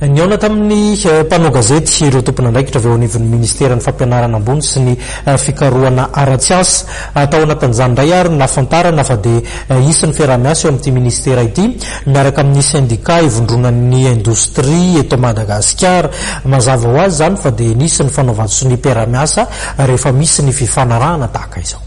Nihaona tamin'ny mpanao gazety ireo tompon'andraikitra avy eo anivon'ny ministeran'ny fampianarana ambony sy ny fikarohana ara-tsiansa. Tao anatin'izany indray ary no nahafantarana fa dia hisy ny fiaraha-miasa eo amin'ity ministera ity miaraka amin'ny sendika ivondronan'ny indostria eto Madagasikara. Mazava ho azy izany fa dia nisy ny fanaovan-tsoniam-piaraha-miasa rehefa misy ny fifanarahana tahaka izao.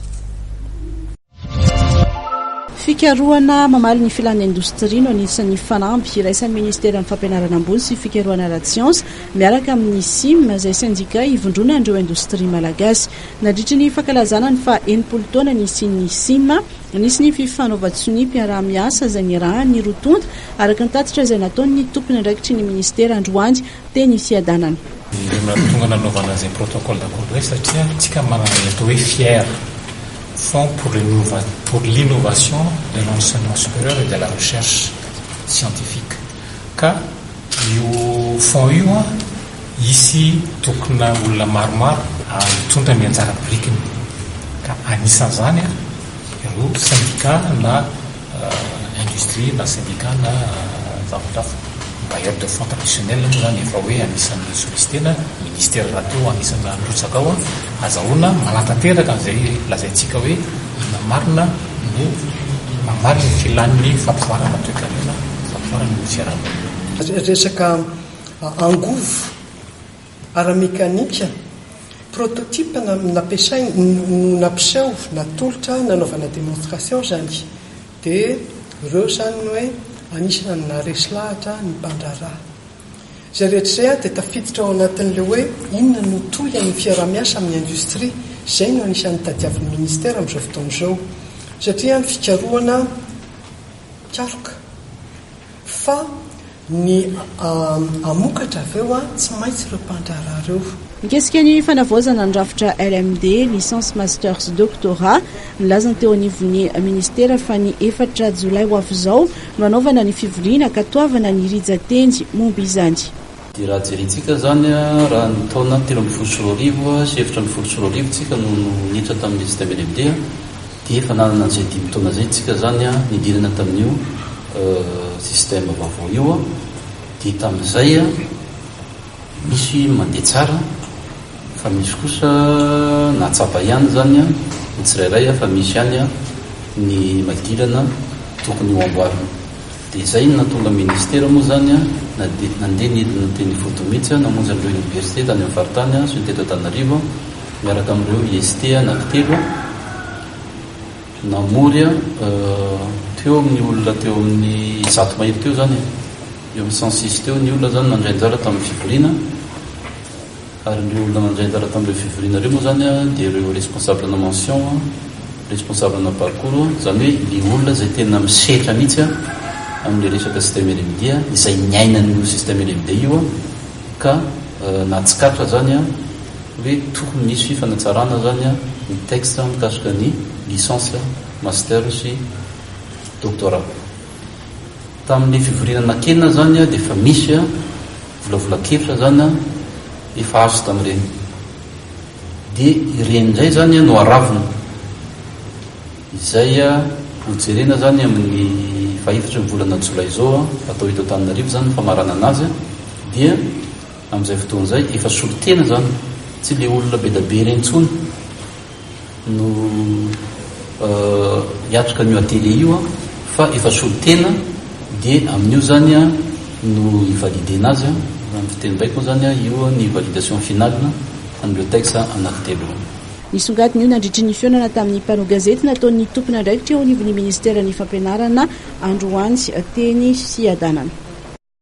Fikarohana mamaly ny filan'ny indostria no anisan'ny fanamby iraisan'ny Ministeran'ny Fampianarana Ambony sy Fikarohana ara-tsiansa miaraka amin'ny sim izay sendika ivondronan'ireo indostria malagasy. Nandritry ny fankalazana ny faha 60 taona nisian'ny sim, nisy ny fifanaovan-tsoniam-piaraha-miasa izay niarahan'ny roa tonta araka ny tatitra izay nataon'ny tompon'andraikitry ny Ministera androany teny Fiadanana. Ny nahatonga nanaovana an'izay protocole d'accord izay satria tsika manana ny atao hoe fier. Fonds pour pour l'innovation de l'enseignement supérieur et de la recherche scientifique ka io fonds io an hisy tokona olona maromaro hitondra ny anjara birikiny ka anisan'izany an ireo syndicat na industrie na syndicat na zavatra hafa. Bailleur de fonds traditionnel moa izany efa hoe anisan'ny solliciter-na, ministère rahateo anisan'ny nirotsaka ao, azahoana manatanteraka an'izay lazaintsika hoe inona marina no mamaly ny filan'ny fampivoarana toekarena, fampivoarana ny fiarahamonina. Resaka angovo ara-mekanika, prototype nampiasaina, no nampiseho, natolotra nanaovana démonstration izany. Dia ireo izany no hoe anisan'ny naharesy lahatra ny mpandraharaha. Izay rehetra izay dia tafiditra ao anatin'ilay hoe inona no tohin'ny fiaraha-miasa amin'ny industria. Izay no anisan'ny tadiavin'ny ministera amin'izao fotoana izao. Satria ny fikarohana mpikaroka fa Ny hamokatra avy eo tsy maintsy ireo mpandraharaha ireo. Mikasika ny fanavaozana ny rafitra LMD, Licence Masters Doctorat, nilaza ny teo anivon'ny minisitera fa ny efatra jolay ho avy izao no hanaovana ny fivoriana ankatoavana ny rijan-teny momba izany. Dia raha jerentsika izany, raha ny taona 2013 sy 2014 tsika no niditra tamin'ny système LMD, Dia efa nanana an'izay dimy taona izay tsika izany nidirana tamin'io système vaovao io, dia tamin'izay misy mandeha tsara fa misy kosa nahatsapa ihany izany ny tsirairay fa misy ihany ny madilana tokony ho amboarina. Dia izay no nahatonga ministera moa izany na dia nandeha nidina teny ifotony mihitsy namonjy an'ireo université tany amin'ny faritany sy ny teto Antananarivo, miaraka amin'ireo IST anankitelo, namory teo amin'ny olona teo amin'ny zato mahery teo izany e, eo amin'ny 106 teo ny olona izany nandray anjara tamin'ny fivoriana, ary ireo olona nandray anjara tamin'ireo fivoriana ireo moa izany dia ireo responsable na mention, responsable na parcours, izany hoe ny olona izay tena misetra mihitsy amin'ilay resaka système LMD, izay niaina an'io système LMD io ka nahatsikaritra izany Hoe tokony misy fanatsarana zany ny texte mikasika ny licence, master sy doctorat. Tamin'ny fivoriana nakena zany dia efa misy volavolan-kevitra zany efa azo tamin'ireny. Dia ireny indray zany no aravina. Izay ho jerena zany amin'ny fahefatry ny volana jolay izao, atao eto Antananarivo zany ny famaranana azy dia Amin'izay fotoana izay efa solontena izany, tsy ilay olona be dia be ireny intsony no hiatrika an'io atelier io fa efa solontena dia amin'io izany no hi-valider-na azy, raha ny fiteny baiko moa izany io ny validation finale an'ireo texte anankitelo ireo. Nisongadina io nandritry ny fihaonana tamin'ny mpanao gazety nataon'ny tompon'andraikitra eo anivon'ny ministeran'ny fampianarana androany teny Fiadanana.